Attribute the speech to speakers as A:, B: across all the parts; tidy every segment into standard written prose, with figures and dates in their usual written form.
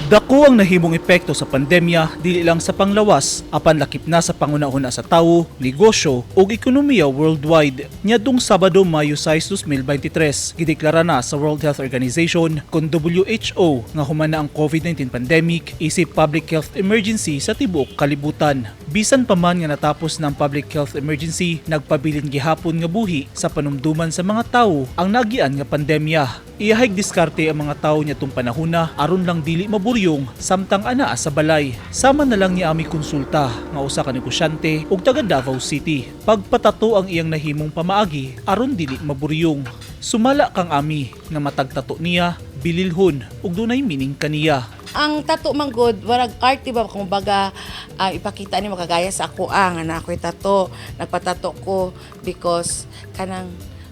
A: Dako ang nahimong epekto sa pandemya dili lang sa panglawas apan lakip na sa panghuna-huna sa tawo, negosyo ug ekonomiya worldwide. Niadtong Sabado, Mayo 6, 2023, gideklara na sa World Health Organization kon WHO nga human na ang COVID-19 pandemic isip public health emergency sa tibuok kalibutan. Bisan pa man nga natapos na ang public health emergency, nagpabilin gihapon nga buhi sa panumduman sa mga tawo ang nagian nga pandemya. Iyahig diskarte ang mga tawo niadtong panahona aron lang dili maburyong samtang anaa sa balay. Sama na lang ni Ami Konsulta nga usa ka negosyante ug taga Davao City. Pagpatato ang iyang nahimong pamaagi aron dili maburyong. Sumala kang Ami nga matag tato niya bililhon ug dunay meaning kaniya.
B: Ang tattoo man gud, warag art, di ba? Kumbaga, ipakita nimo kagaya sa ako, nga na ako'y tattoo. Nagpatato ko because kanang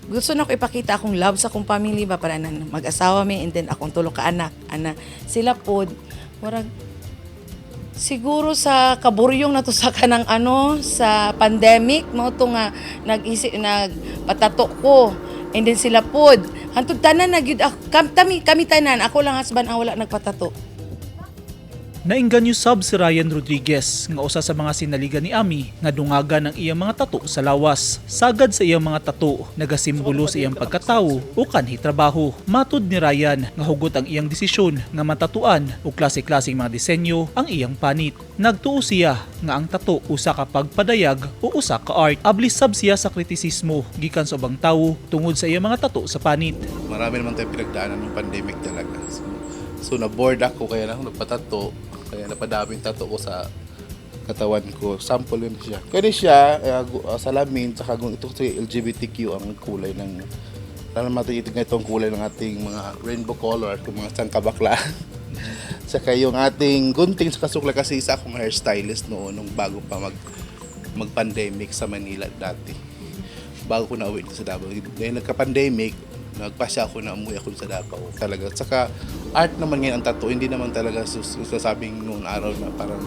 B: gusto na ko ipakita akong love sa akong family ba, para na mag-asawa mi and then akong tulo ka anak, ana sila pod. Warag siguro sa kaburyong na to sa kanang ano sa pandemic mo to nga nag-isip nagpatato ko, and then sila pod hantod tanan na gyud ako, kami tanan. Ako lang husband ang wala nagpatato.
A: Nainganyo sab si Ryan Rodriguez nga usa sa mga sinaligan ni Ami nga dungagan ang iyang mga tato sa lawas. Sagad sa iyang mga tato, nagasimbolo sa iyang pagkatawo o kanhi trabaho. Matud ni Ryan nga hugot ang iyang desisyon nga matatuan og klase-klaseng mga disenyo ang iyang panit. Nagtuo siya nga ang tato usa ka pagpadayag o usa ka art. Abli sab siya sa kritisismo gikan sa ubang tawo tungod sa iyang mga tato sa panit.
C: Marami naman tayong pinagdaanan ng pandemic talaga. So na-bored ako, kaya na ako nagpatato. Kaya napadaming tato ko sa katawan ko. Sample yun siya. Kaya siya, salamin, tsaka kung ito sa LGBTQ ang kulay ng, alam natin ito itong kulay ng ating mga rainbow color, kung mga sangkabaklaan. Saka yung ating gunting sa kasukla kasi isa akong hairstylist noon nung bago pa mag-pandemic sa Manila dati. Bago ko nauwi dito sa Davao. Dahil nagka-pandemic, nagpasya ako na umuwi ako sa Davao talaga. Saka art naman ngayon ang tattoo, hindi naman talaga sasabing noon araw na parang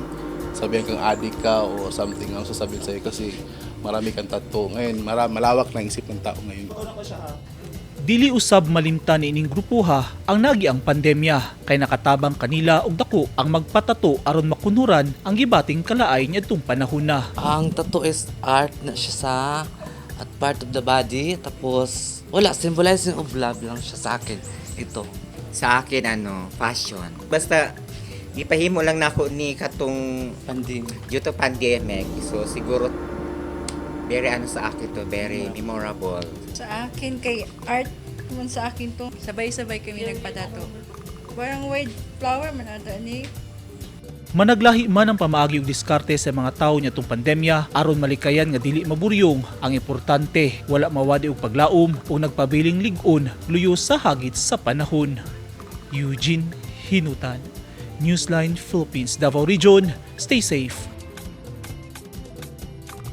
C: sabihin kang addict ka o something ang sasabihin sa'yo kasi marami kang tattoo. Ngayon, malawak na ang isip ng tao ngayon.
A: Dili usab malimtan niining grupuha ang nagiang pandemya kay nakatabang kanila og dako ang magpatato aron makunhuran ang gibating kalaay niadtong panahona.
D: Ang tattoo is art na siya sa at part of the body. Tapos, wala, symbolizing of love lang siya sa akin. Ito.
E: Sa akin, ano, fashion. Basta gipahimo lang nako ni katong
D: Pandemic.
E: Due to pandemic. So siguro very ano sa akin to, very memorable.
F: Sa akin, kay art man sa akin to. Sabay-sabay kami nagpatato. Parang white flower man ata ni.
A: Managlahi man ang pamaagi og diskarte sa mga tawo niadtong pandemya aron malikayan nga dili maburyong. Ang importante, wala mawadi og paglaom o nagpabiling lig-on luyo sa hagit sa panahon. Eugene Hinutan, Newsline Philippines, Davao Region. Stay safe.